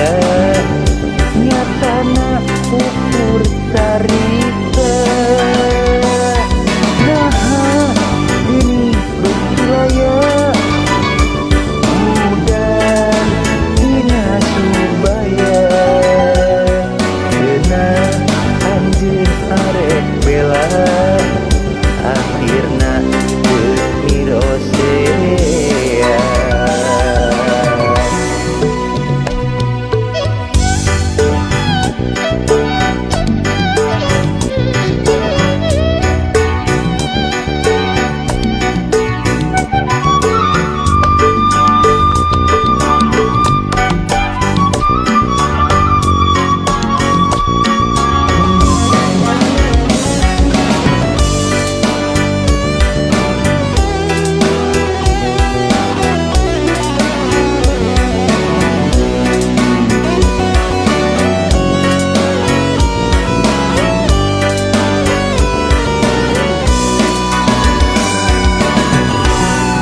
sulaya, nyatana ukur carita. Nah ini sulaya udan dina subaya, Kena anjeun arek bela, akhirna teu mirosea.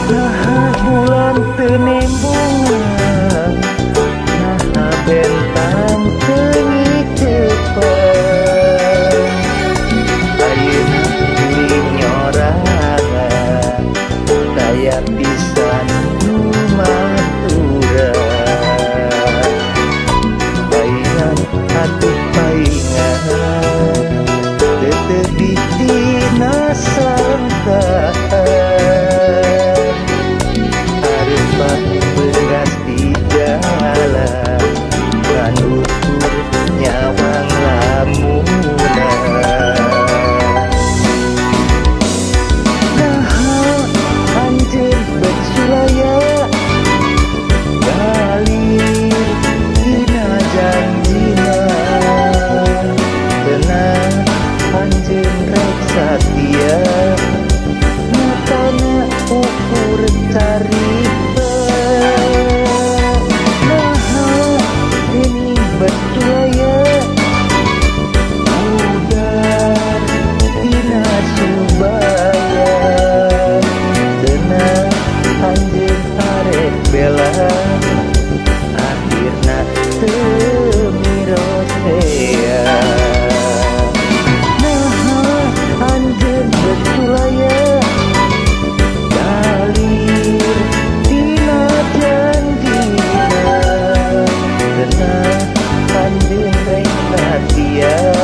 Nah bulan teu nembungan, nah bentang teu ngikepan, ayeuna kuring nyorangan daya pisan nu maturan. Paingan atuh paingan, teu tebih dina sangkaan, Arepa beras di jalan ngan ukur nyawang lamunan. Nah anjeun bet sulaya, galir dina janjina, tenang anjeun rek satia, nyatana ukur carita. Nah ini betulaya udan dina subaya, tenang anjeun arek bela, akhirna teu mirosea. Nah anjeun betulaya galir dina janjina, tenang anjeun rek satia.